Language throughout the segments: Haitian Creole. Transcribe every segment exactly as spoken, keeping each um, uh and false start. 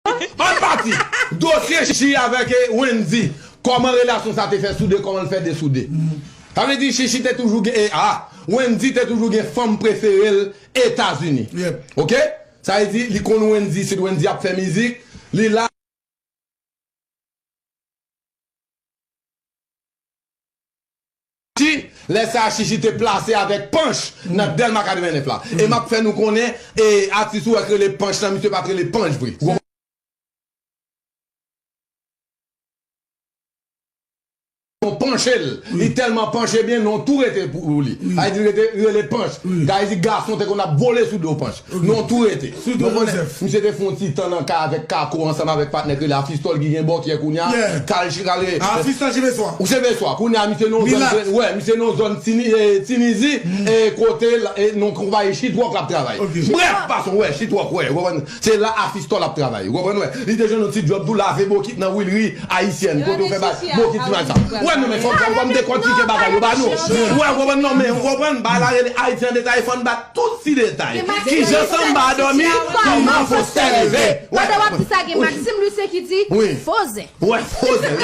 Ann pati. Dosye Chichi avèk, eh, Wendy. Kòman relasyon sa te fè soude, kòman l fè desoude? Sa vle di Chichi te toujou gen, eh, ah, Wendy te toujou gen fanm prefere l Etazini. Yep. Oke? Sa vle di, li konn Wendy, si Wendy ap fè mizik, li la. Chichi, lè sa a Chichi te plase avèk Panch nan Dèlma katrevennnèf la. E m ap fè nou konnen, e atis ou wè k rele Panch lan, misye pa t rele Panch vre. Ou konprann? Panche l. Li tèlman panche byen, non tou rete pou li. Sa vle di rete, rele Panch. Sa vle di gason te konn ap vole sou do Panch. Non tou rete. Sou do Joseph. Misye te fè yon ti tan nan kay avèk Kako ansanm avèk patnè k rele Afistòl ki gen bòkyè kounye a. Kal chikale. Afistòl se meswa. Ou se meswa. Kounye a misye nan zòn, wè, misye nan zòn Tini, eh, Tinizi, eh, kote l, eh, nan konpayi Chitwòk l ap travay. Brèf, pason, wè, Chitwòk, wè, ou konprann? Se la Afistòl ap travay. Ou konprann, wè? Li te jwenn yon ti djòb tou lave bokit nan Wilri Ayisyèn, kote yo fè ba bokit ti malsa. Wè, non, men fòk ou konprann dekòtike bagay yo ba nou. Wè, ou konprann, non, men ou konprann, ba la rele Ayiti an detay, fò n ba tout ti detay. Kijan sanba dòmi, kòman fostè leve. Pandan w ap di sa, gen Maxime Lucien ki di, fo zen. Wè, fo zen.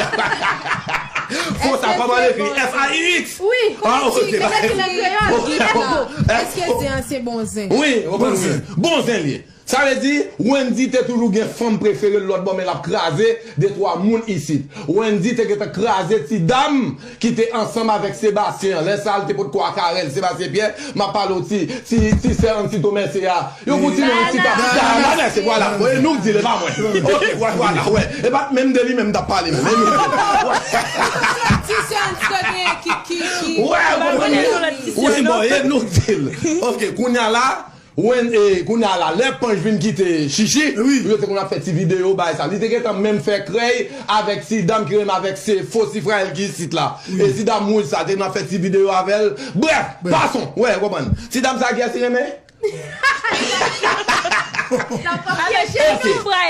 Fo sa, kòman l ekri? F A I X. Wi, kòman l ekri? Mete ti nan kreyòl. Èske zen an se bon zen? Wi, ou konprann, wi. Bon zen li ye. Sa vle di, Wendy te toujou gen fanm prefere l lòt bò, men l ap kraze de twa moun isit. Wendy te gentan kraze ti dam ki te ansanm avèk Sebastien an. Lè sa a, l te potko ak Arel, Sebastien Pierre, m ap pale w ti, ti, ti sè Ansito Mèse a. Yo gon ti non Ansito a. Dayana Mèse, vwala. E nou k di l, e pa mwen. Oke, vwala, vwala, wè. E pa t menm de li menm m t ap pale menm. E nou k di l. Ti sè Ansito genyen ki, ki, ki. Wè, ou konprann? Wi, bon, e nou k di l. Oke, kounye a la, Wen, e, kounye a la, lè Panch vin kite Chichi, yo te konn ap fè ti videyo, bagay sa. Li te gentan menm fè krèy avèk ti dam ki renmen avèk se fo Sifrael ki isit la. E ti dam wouj sa, te konn ap fè ti videyo avè l. Brèf, pason, wè, ou konprann. Ti dam sa kiyès li renmen? Oke.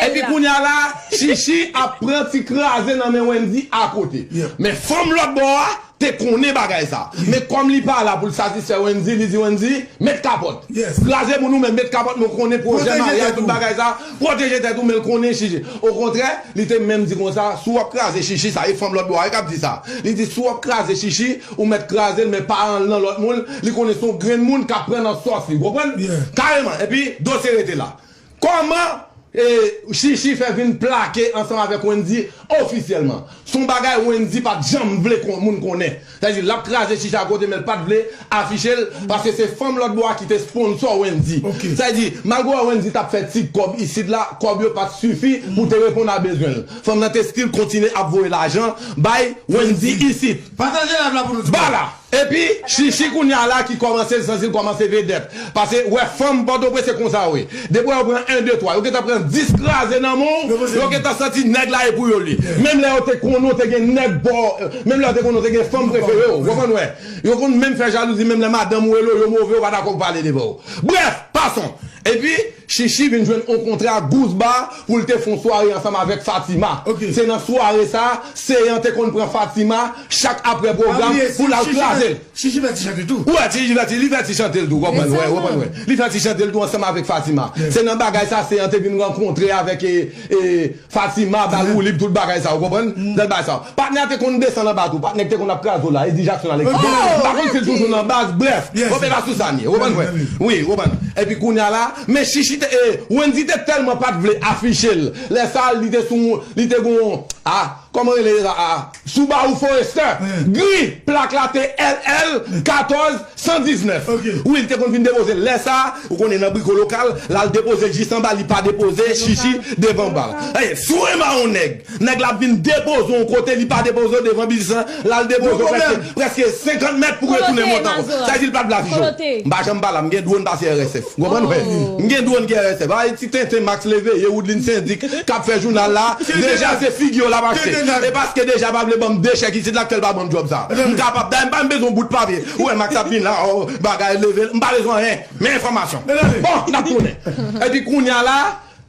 Epi kounye a la, Chichi ap pran ti kraze nan men Wendy akote. Men fanm lòt bò a, te konnen bagay sa. Men kòm li pa la pou l satisfè Wendy, li di Wendy, met kapòt. Kraze moun ou menm, met kapòt, men w konnen pwojè maryaj, tout bagay sa. Pwoteje tèt ou, men l konnen Chichi. Okontrè, li te menm di konsa, si w ap kraze Chichi, sa e fanm lòt bò a wi k ap di sa. Li di, si w ap kraze Chichi, ou mèt kraze l, men pa al nan lòt moun. Li konnen se yon grenn moun k ap pran nan sòs li. Ou konprann? Kareman. Epi, dosye rete la. Kòman, e, Chichi fè vin plake ansanm avèk Wendy ofisyèlman? Se yon bagay Wendy pa t janm vle kon, moun konnen. Sa vle di, l ap kraze Chichi akote, men l pa t vle afiche l, paske se fanm lòt bò a ki te sponsò Wendy. Sa vle di, malgre Wendy t ap fè ti kòb isit la, kòb yo pa t sifi pou te reponn a bezwen l. Fanm nan te still kontinye ap voye lajan bay Wendy isit. Pataje live la pou nou. Bala! Epi, Chichi kounye a la ki kòmanse, l santi l kòmanse vedèt. Paske, wè, fanm Pòtoprens se konsa yo ye. Depi yo pran en, de, twa, yo gentan pran dis kraze nan men w, yo gentan santi nèg la e pou yo li ye. Menm lè yo te konnen w te gen nèg bò, menm lè yo te konnen w te gen fanm prefere w, ou konprann, wè. Yo konn menm fè jalouzi, menm lè madanm ou rele w, yo move, yo pa dakò pou pale devan w. Brèf, pason. Epi, Chichi vin jwenn yon kontra Goose Bar pou l te fè yon sware ansanm avèk Fatima. Se nan sware sa, Seyan te konn pran Fatima chak apre pwogram pou l al kraze l. Chichi fè ti chante tou. Wè, Chichi fè ti, li fè ti chante l tou, konprann, wè, konprann, wè. Li fè ti chante l tou ansanm avèk Fatima. Se nan bagay sa, Seyan te vin rankontre avèk, e, e, Fatima, ba l woulib, tout bagay sa, ou konprann? Lè bagay sa. Patnè a te konn desann anba tou, patnè k te konn ap kraze w la, Eddy Jackson Alexis. M pa konn si l toujou nan baz, brèf. Operasyon sa n ye, ou konprann, wè. Wi, ou konprann. Epi kounye a la, men Chichi te, e, Wendy te tèlman pa t vle afiche l. Lè sa, li te sou, li te gon, a, kòman rele sa, a, Subaru Forester, gri, plak la te L L katòz san diznèf. Wi, li te konn vin depoze l. Lè sa, ou konnen nan Briko Lokal, l al depoze l jis anba, li pa depoze Chichi devan bar la. Ey, si w renmen yon nèg, nèg la ap vin depoze w yon kote, li pa depoze w devan biznis lan, l al depoze w prèske, prèske senkant mèt pou retounen mont ankò. Sa vle di l pa t vle afiche w. M pa janm pa la, m gen dwòn pase R S F. Ou konprann, wè? M gen dwòn ki R S F. Ay, ti tenten Max Leveye, Woodlin Sendik, k ap fè jounal la, deja se figi yo l ap achte. E paske deja pa vle ban m de chèk isit la k fè l pa ban m djòb sa. M kapab, dayè m pa menm bezwen yon bout papye. Ou wè Max ap vin la, o, bagay leve, m pa bezwen anyen. Men enfòmasyon. Bon, n ap tounen. Epi kounye a la,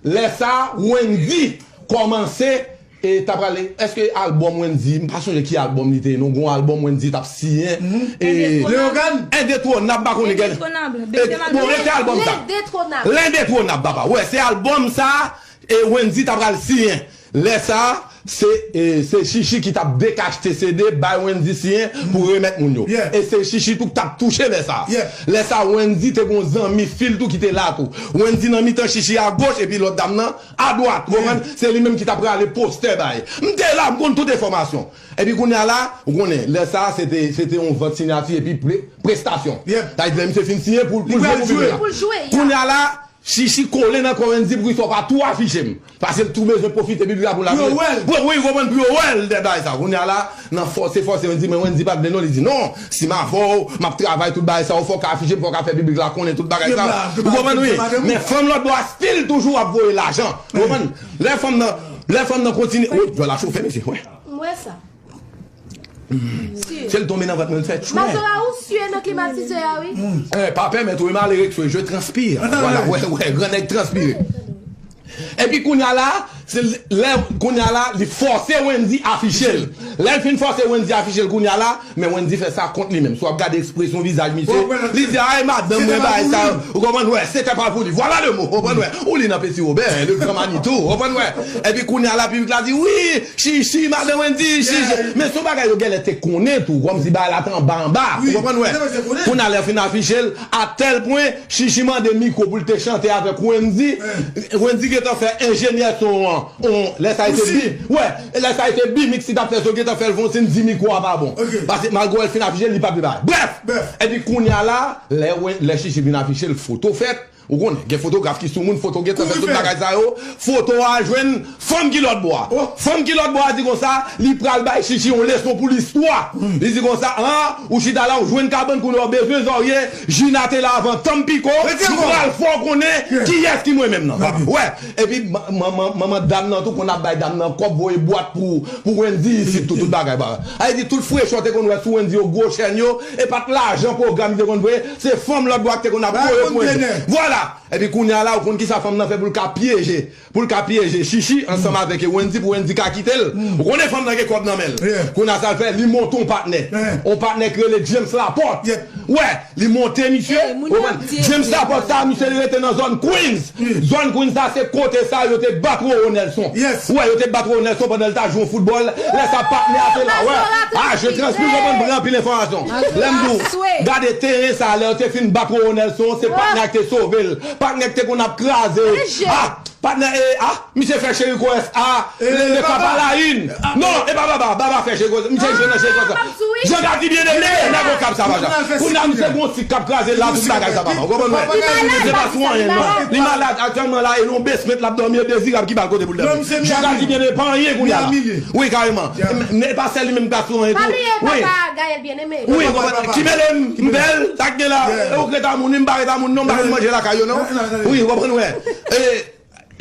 lè sa, Wendy kòmanse, e, ta prale, èske albòm Wendy, m pa sonje ki albòm li te ye, non, gon albòm Wendy t ap siyen, e, Leyogàn? Endetwonab, m pa konnen gen. Endetwonab. E, bon, e se albòm sa. Lendetwonab. Lendetwonab, papa. Wè, se albòm sa, e Wendy ta pral siyen. Lè sa a, se, e, se Chichi ki t ap dekachte C D, bay Wendy siyen pou remèt moun yo. E se Chichi tou k t ap touche lè sa a. Lè sa a, Wendy te gon zanmi fi l tou ki te la tou. Wendy nan mitan Chichi agoch, epi lòt dam nan adwat. Ou konprann? Se li menm ki t ap rale postè bay. M te la, m konn tout enfòmasyon. Epi kounye a la, ou konnen, lè sa a, se te, se te yon vant siyati epi pre-, prestasyon. Sa vle di, lè misye fin siyen pou, pou l jwe pou piblik la. Kounye a la, Chichi kole nan kò Wendy pou ki sa w pa tou afiche m. Paske l tou bezwen pwofite piblik la pou l afiche. Pou yo wè l. Wi, wi, ou konprann, pou yo wè l, de bagay sa. Kounye a la, nan fòse, fòse, Wendy, men Wendy pa t vle non, li di, "Non, si m avè w, m ap travay tout bagay sa yo, fò w ka afiche m, fò w ka fè piblik la konnen tout bagay sa yo." Ou konprann, wi. Men fanm lòt bò a still toujou ap voye lajan. Ou konprann? Lè fanm nan, lè fanm nan kontinye, wi, djòl la chofe, mesye, wi. M wè sa. Se l tonbe nan vant mwen, l fè tchwen. Mazora, ou sye nan klimatizè a, wi. Eh, pa pèmèt ou, malere, je transpire. Vwala, wè, wè, gran nèg transpire. Epi kounye a la, se lè, kounye a la, li fòse Wendy afiche l. Lè l fin fòse Wendy afiche l kounye a la, men Wendy fè sa kont li menm. Si w ap gade ekspresyon vizaj misye, li di, "Ay, madanm mwen, bagay sa yo." Ou konprann, wè, c'était pas pour lui. Voilà le mot. Ou konprann, wè. Ou li nan Petit Robert, le grand Manitou. Ou konprann, wè. Epi kounye a la, piblik la di, "Wi, Chichi, madanm Wendy, Chichi." Men se yon bagay yo genlè te konnen tou, kòmsi bagay la te anba anba. Ou konprann, wè? Kounye a lè fin afiche l, a tèl pwen, Chichi mande mikwo pou l te chante avèk Wendy. Wendy gentan fè enjenyè son an, on, lè sa a te bi. Wè, lè sa a te bi, mix li t ap fè son, gentan fè l fè yon siy, di mikwo a pa bon. Paske malgre w wè l fin afiche l, li pa pi bay. Brèf! Epi kounye a la, lè, lè Chichi vin afiche l, foto fèt. Ou konnen, gen fotograf ki sou moun, foto gentan fè tout bagay sa yo. Foto a jwenn fanm ki lòt bò a. Fanm ki lòt bò a di konsa, li pral bay Chichi yon leson pou listwa. Li di konsa, an, ou chita la, ou jwenn kabann kounye a, ou bezwen zòrye, Jina te la avan Tampico, m pral fè w konnen kiyès ki mwen menm nan. Wè, epi ma-, manman, manman dam nan tou konn ap bay dam nan kòb, voye bwat pou, pou Wendy isit, tout, tout bagay, bagay. Sa vle di tout frechè w te konn wè sou Wendy yo, gwo chèn yo, e pa t lajan pwogram li te konn voye, se fanm lòt bò a ki te konn ap voye pou Wendy. Vwala! Epi kounye a la, ou konn kisa fanm nan fè pou l ka pyeje, pou l ka pyeje Chichi ansanm avèk Wendy, pou Wendy ka kite l. Ou konnen fanm nan gen kòb nan men l. Kounye a sa l fè, li monte yon patnè. Yon patnè ki rele James Laporte. Wè, li monte misye. Ou konprann? James Laporte sa, misye li rete nan zòn Queens. Zòn Queens sa, se kote sa yo te bat Roro Nelson. Wè, yo te bat Roro Nelson pandan l ta jwe yon foutbòl. Lè sa patnè a te la, wè. Ah, je transpire, ou konprann, pran anpil enfòmasyon. Lè m di w, gade teren sa, lè yo te fin bat Roro Nelson, se patnè a ki te sove l. Patnè ki te konn ap kraze. Ah, patnè, eh, ah, misye fè Cheri Koyès, ah, le, le kapa la in. Non, e pa Baba, Baba fè Cheri Koyès. Misye jwe nan Cheri Koyès. Jan Gadi Byeneme, nèg Okap sa, pa jan. Kounye a, misye gon sik k ap kraze la, tout bagay sa, papa. Ou konprann, wè? Li pa sou anyen, non. Li malad aktyèlman la, e yon basement l ap dòmi, e Dezirab ki ba l kote pou l dòmi. Jan Gadi Byeneme pa anyen kounye a la. Wi, kareman. Men e pa sèl li menm k pa sou anyen tou. Pa bliye papa Gaël Byeneme. Wi, ou konprann? Ki mele m, m bèl, sa k gen la? E ou k ret a moun, wi, m pa ret a moun, non, m pa konn manje lakay yo, non. Wi, ou konprann, wè. E,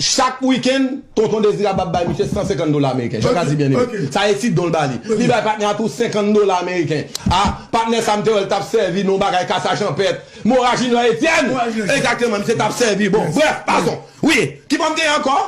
chak wikenn, tonton Dezirab ap bay misye san senkant dola ameriken. Jan Gadi Byeneme. Sa e ti don l ba li. Li bay patnè a tou senkant dola ameriken. Ah, patnè sa m te wè l t ap sèvi nan yon bagay kasa chanpèt. Mora Junior Etienne. Egzakteman, misye t ap sèvi. Bon, brèf, pason. Wi, ki bò m te ye ankò?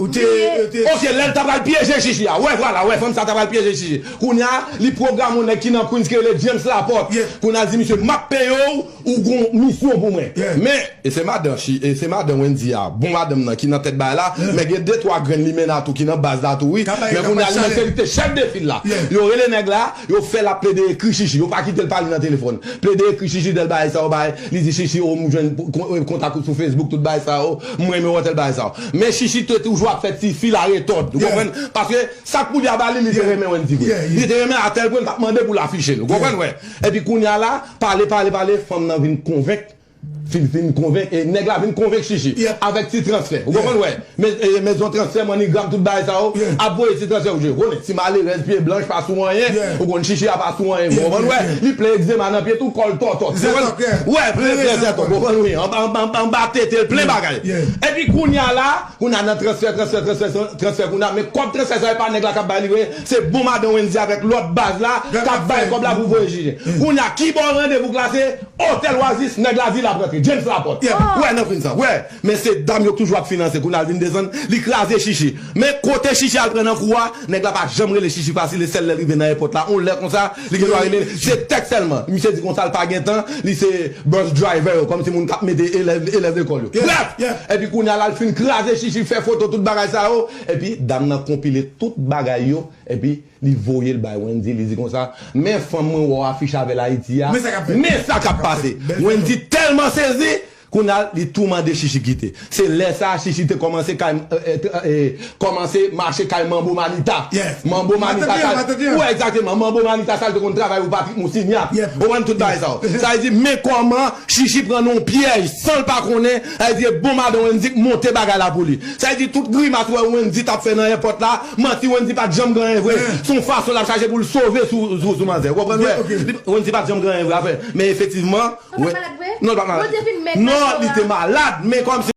Ou te, ou te... Ok, lè l ta pral pyeje Chichi a. Wè, vwala, wè, fanm sa ta pral pyeje Chichi. Kounye a, li pwograme yon nèg ki nan Queens ki rele James Laporte. Kounye a, l di misye, "M ap peye w, ou gon misyon pou mwen." Men, e se madan Chi-, e se madan Wendy a, bon madanm nan ki nan tèt bagay la, men gen de twa grenn limena tou ki nan baz la tou, wi. Men kounye a, li menm se li ki te chèf de fil la. Yo rele nèg la, yo fè l ap plede ekri Chichi. Yo pa kite l pale nan telefòn. Plede ekri Chichi tèl bagay sa yo bay. Li di Chichi, o, m jwenn kon-, kontak ou sou Facebook, tout bagay sa yo. M renmen wè tèl bagay sa yo. Men Chichi te toujou ap fè tifi la retòd. Ou konprann? Paske sa k pou li a ba li, li te renmen Wendy vre. Li te renmen a tèl pwen l t ap mande pou l afiche l. Ou konprann, wè? Epi kounye a la, pale, pale, pale, fanm nan vin konvenk. Fin, fin konvenk, e nèg la vin konvenk Chichi avèk ti transfè. Ou konprann, wè? Men, e, mezon transfè, MoneyGram, tout bagay sa yo, ap voye ti transfè pou Chichi. Ou konnen, ti malerèz, pye blanch, pa sou anyen. Ou konn Chichi a pa sou anyen, ou konprann, wè? Li plen egzema nan pye tou, kò l tòtòt. Ou konprann? Wè, plen, plen zètòk, ou konprann, wi. Anba, anba, anba tete l, plen bagay. Epi kounye a la, kounye a nan transfè, transfè, transfè, transfè, kounye a, men kòb transfè sa, e pa nèg la k ap bay li, wi. Se bon madan Wendy avèk lòt baz la, k ap bay kòb la pou voye Chichi. Kounye a, ki bò randevou k la, se Otèl Oasis, nèg la di l ap rantre. James Laporte. Yeah. Wè nan print sa. Wè. Men se dam yo k toujou ap finanse. Kounye a l vin desann, li kraze Chichi. Men kote Chichi al pran nan kou a, nèg la pa janm rele Chichi fasil, e sèl lè l rive nan èpòt la, on lè konsa, li gen dwa rele, se tèks sèlman. Misye di konsa l pa gen tan, li se bus driver yo, kòmsi moun k ap mete elèv, elèv lekòl yo. Yeah, yeah. Brèf! Epi kounye a la l fin kraze Chichi, fè foto, tout bagay sa yo, epi dam nan konpile tout bagay yo, epi li voye l bay Wendy, li di konsa, men fanm mwen wè w afiche avè l Ayiti a, men sa k ap pase. Wendy tèlman sezi, kounye a li tou mande Chichi kite. Se lè sa a Chichi te kòmanse kay, e, e, e, kòmanse mache kay Manbo Manita. Manbo Manita sa, wè, egzakteman, Manbo Manita sa l te konn travay pou Patrick Moussignac. Ou konprann tout bagay sa yo. Sa vle di, men kòman Chichi pran nan yon pyèj san l pa konnen, sa vle di, e bon madan Wendy k monte bagay la pou li. Sa vle di, tout grimas ou wè Wendy t ap fè nan èpòt la, manti, Wendy pa t janm gen anyen vre. Se yon fason l ap chache pou l sove sou, sou, sou manzè. Ou konprann, wè? Li, Wendy pa t janm gen anyen vre, afè. Men efektivman, non, li pa t malad. Non, li te malad, men kòmsi